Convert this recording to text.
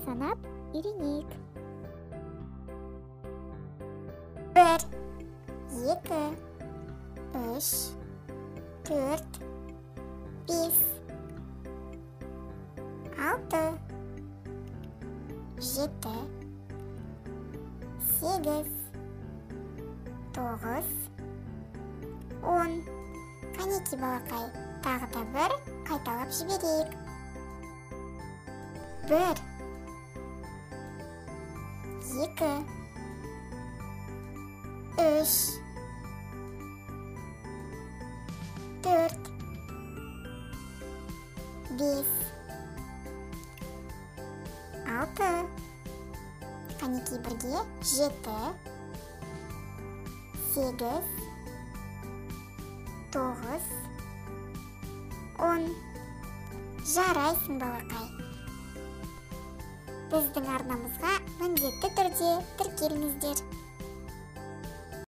Санап үйренейік. 1, 2, 3, 4, 5, 6, 7, 8, 9, 10. Қанеки, балақай, тағы да бір қайталап жіберейік. 1, 2, 3, 4, 5, 6. Қанеки, бірге 7, 8, 9, 10. Жарайсың, балақай. Біздің арнамызға міндетті түрде тіркеліңіздер.